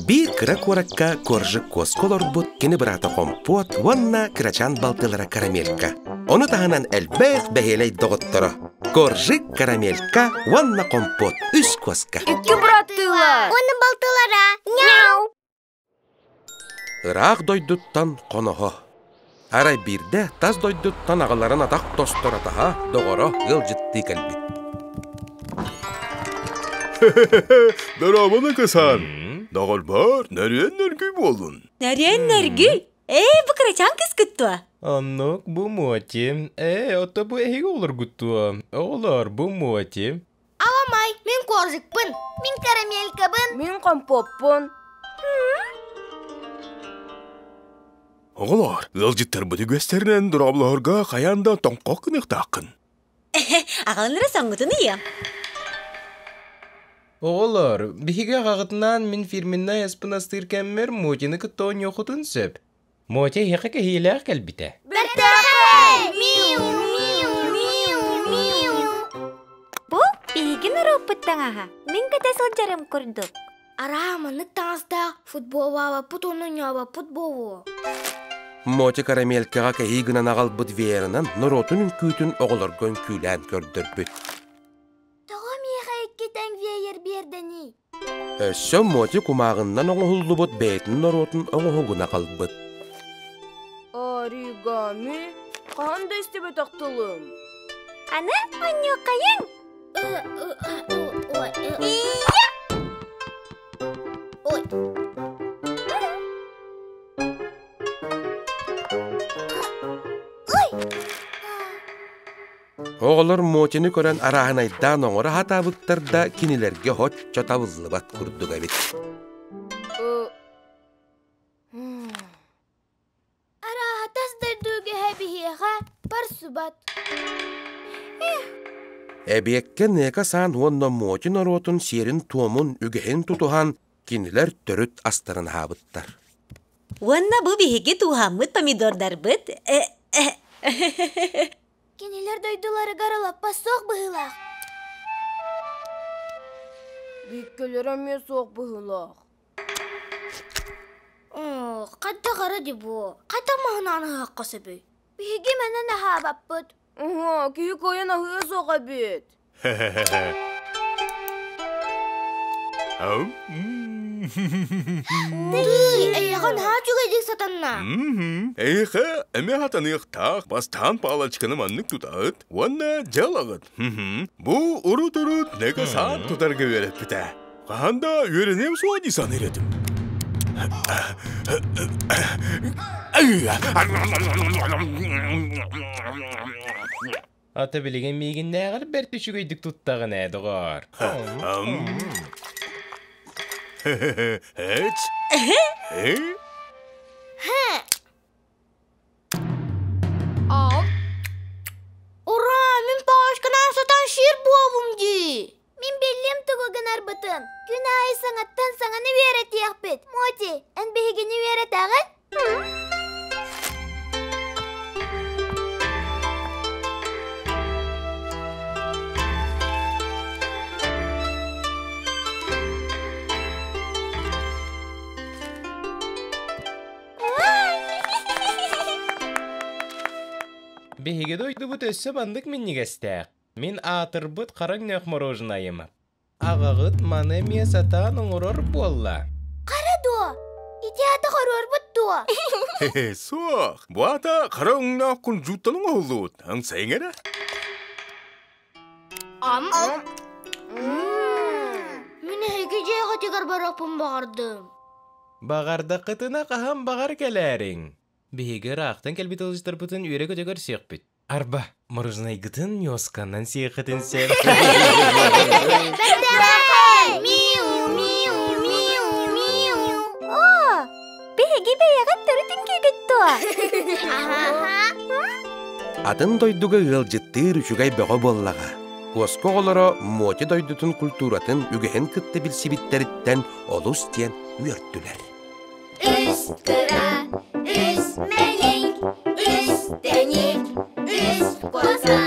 Биир кыра куоракка Коржик куоска олорбут кини быраата Хомпуот уонна кырачаан балтылара Карамелька. Ону таһынан элбэх бэһиэлэй доҕотторо Коржик, Карамелька уонна Хомпуот үс куоска. Икки быраттыылар. Уонна балтылара. Няу! Ыраах дойдуттан хоноһо. Арай биирдэ тас дойдуттан аҕаларын атах тостор атаһа, доҕоро ыалдьыттыы кэлбит. Дорообону кысан! Доҕорбор, нөрүөн нөргүй буолун. Нөрүөн нөргүй! Ээ, бу кырачаан кыскыт дуо? Оннук, бу Моти. Ээ, ото бу эһиги олоргут дуо? Оҕолор, бу Моти. Аламай, мин коржикпын, мин карамелькабын. Мин компоппун. Оҕолор, ыалдьыттарбыт үгэстэринэн дорооболоһорго хайаан да тоҥхох гыныахтааххын. Аҕалынара соҥҥутун ыйыам. Оҕолор, биһиги аҕаҕытынаан мин фирменнай аспын астыыр кэммэр Мотины кытта оонньуоххутун сөп. Мотя эһиэхэ кэһиилээх кэлбитэ. Бэртээхэй! Миу, миу, миу, миу. Бу биһиги норуоппут таҥаһа. Мин кэтэ сылдьарым курдук. Араа маннык таҥастаах футболлаабаппыт уонна ньообоппут буолуо. Мотя карамелькаҕа кэһии гынан аҕалбыт веерынан норуотун үҥкүүтүн оҕолорго үҥкүүлээн көрдөрбүт. Тоҕо миэхэ икки тэҥ веер биэрдэний? Өссө Моти кумааҕыннан оҥоһуллубут бэйэтин норуотун оҥоһугун аҕалбыт. Оригами? Хаһан да истибэтэх тылым. Аны онньуоххайыҥ! Ой. Ой! Оҕолор Мотины көрөн арааһынайдаан оҥоро сатаабыттар да кинилэргэ соччо табыллыбат курдук эбит. Арааһа тас дойду үгэһэ биһиэхэ барсыбат. Эбиэккэ Нека Саан уонна Моти норуотун сиэрин-туомун, үгэһин тутуһан кинилэр төрүт астарын аһаабыттар. Уонна бу биһиги тууһаммыт помидордарбыт Кинилэр дойдуларыгар лаппа суох быһыылаах. Бииккэлэрэ эмиэ суох быһыылаах. Хайдах эрэ дии бу? Хайдах маһынан аһыахха сөбүй? Биһиги манан аһаабаппыт. Уһу, киһи кыайан аһыа суох эбит. Тыый, эйиэхэ наһаа үчүгэйдик сатанна. Эйиэхэ эмиэ сатаныахтаах бастаан палочканы маннык тутаҕыт уонна дьалаҕыт. Бу урут-урут нэгэ саат тутарга үөрэппитэ. Хаһан да үөрэниэм суоҕа дии саныыр этим. Ата билигин миигиннээҕэр бэрт үчүгэйдик туттаҕын ээ, доҕоор. Эч? Ура, мин палочканан сатан сир буоллум дии. Мин биллим тугу гынарбытын. Күн аайы саҥаттан саҥаны үөрэтиэхпит. Моти, эн биһигини үөрэтэҕин? Биһиги дойдубут өссө маннык минньигэстээх. Мин аатырбыт хараҥ нөх мороженайым. Аҕаҕыт маны эмиэ сатаан оҥорор буолла. Хара дуо? Ити аата хоруорбут дуо? Суох. Бу аата хара өҥнөөх кунжууттан оҥоһуллубут. Ымсайыҥ эрэ. Ам. Мин эһиги дьиэҕитигэр барыахпын баҕардым. Баҕардаххытына хаһан баҕар кэлээриҥ. Биһиги ыраахтан кэлбит ыалдьыттарбытын үөрэ-көтө көрсүөхпүт. Арба, мороженайгытын ньуосканан сиэххитин сөп. Миу, миу, миу, миу. Оо, биһиги бэйэҕит төрүт үҥкүүгүт дуо? Атын дойдуга ыалдьыттыыр үчүгэй бөҕө буоллаҕа. Куоска оҕолоро Моти дойдутун культуратын үгэһин кытта билсибиттэриттэн олус диэн үөртүлэр. Үс кыра, үс мэлик, үс тэник, үс коза.